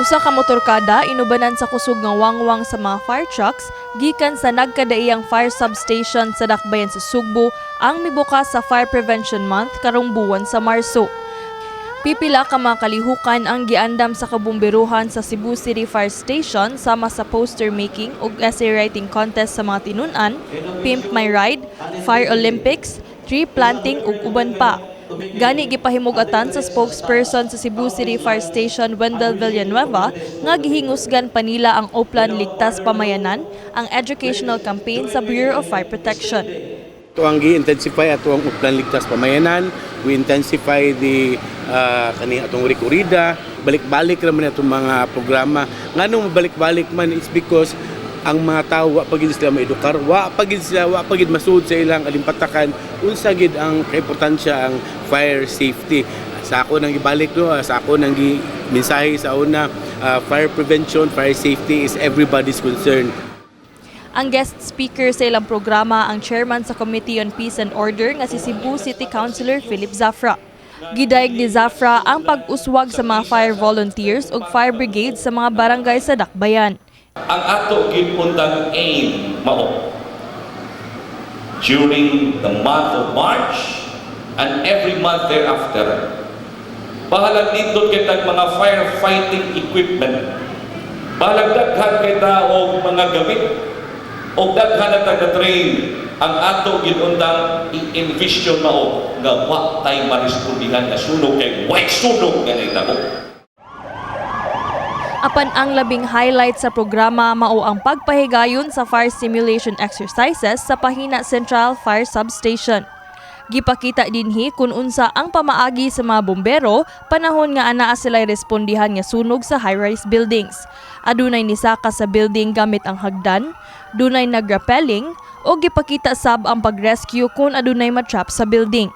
Usa ka motorkada inubanan sa kusog nga wangwang sa mga fire trucks gikan sa nagkadaiyang fire substation sa dakbayan sa Sugbo ang mibukas sa Fire Prevention Month karong buwan sa Marso. Pipila ka mga kalihukan ang giandam sa kabomberohan sa Cebu City Fire Station sama sa poster making ug essay writing contest sa mga tinun-an, Pimp My Ride, Fire Olympics, tree planting ug uban pa. Gani gipahimugatan sa spokesperson sa Cebu City Fire Station, Wendell Villanueva, nga gihingusgan pa nila ang Oplan Ligtas Pamayanan, ang educational campaign sa Bureau of Fire Protection. Ito ang gi-intensify ato ang Oplan Ligtas Pamayanan, we intensify the kani atong rekorida, balik-balik ra man atong mga programa. Nganong mabalik-balik man, it's because ang mga tao wa pa gid sila maedukar, wa pa gid sila, wa pa gid masud sa ilang alimpatakan unsa gid ang kaimportansya ang fire safety. Sa ako nang gibalik, no, sa ako nang gi mensahe sa una, fire prevention, fire safety is everybody's concern. Ang guest speaker sa ilang programa ang chairman sa Committee on Peace and Order nga si Cebu City Councilor Philip Zafra. Gidayeg ni Zafra ang pag-uswag sa mga fire volunteers ug fire brigade sa mga barangay sa Dakbayan. Ang ato gyud untang aim mao during the month of March and every month thereafter, bahalag nindot kay tag mga firefighting equipment, bahalag daghan kay ta og mga gamit og daghan na tag train, ang ato gyud untang i-envision mao nga wa tay marespondihan nga sunog kay way sunog nga nahitabo. Apan ang labing highlight sa programa mao ang pagpahigayon sa fire simulation exercises sa Pahina Central Fire Substation. Gipakita dinhi kung unsa ang pamaagi sa mga bombero panahon nga anaa sila respondihan nga sunog sa high-rise buildings. Adunay nisaka sa building gamit ang hagdan, dunay nagrappelling o gipakita sab ang pag-rescue kung adunay matrap sa building.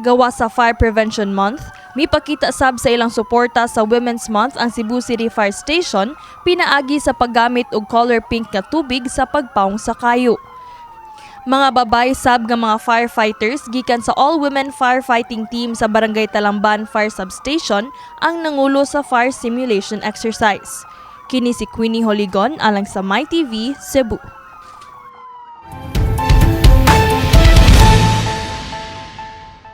Gawa sa Fire Prevention Month, mipakita sab sa ilang suporta sa Women's Month ang Cebu City Fire Station pinaagi sa paggamit og color pink nga tubig sa pagpawng sa kayo. Mga babae sab nga mga firefighters gikan sa All Women Firefighting Team sa Barangay Talamban Fire Substation ang nangulo sa fire simulation exercise. Kini si Queenie Holigon alang sa MyTV, Cebu.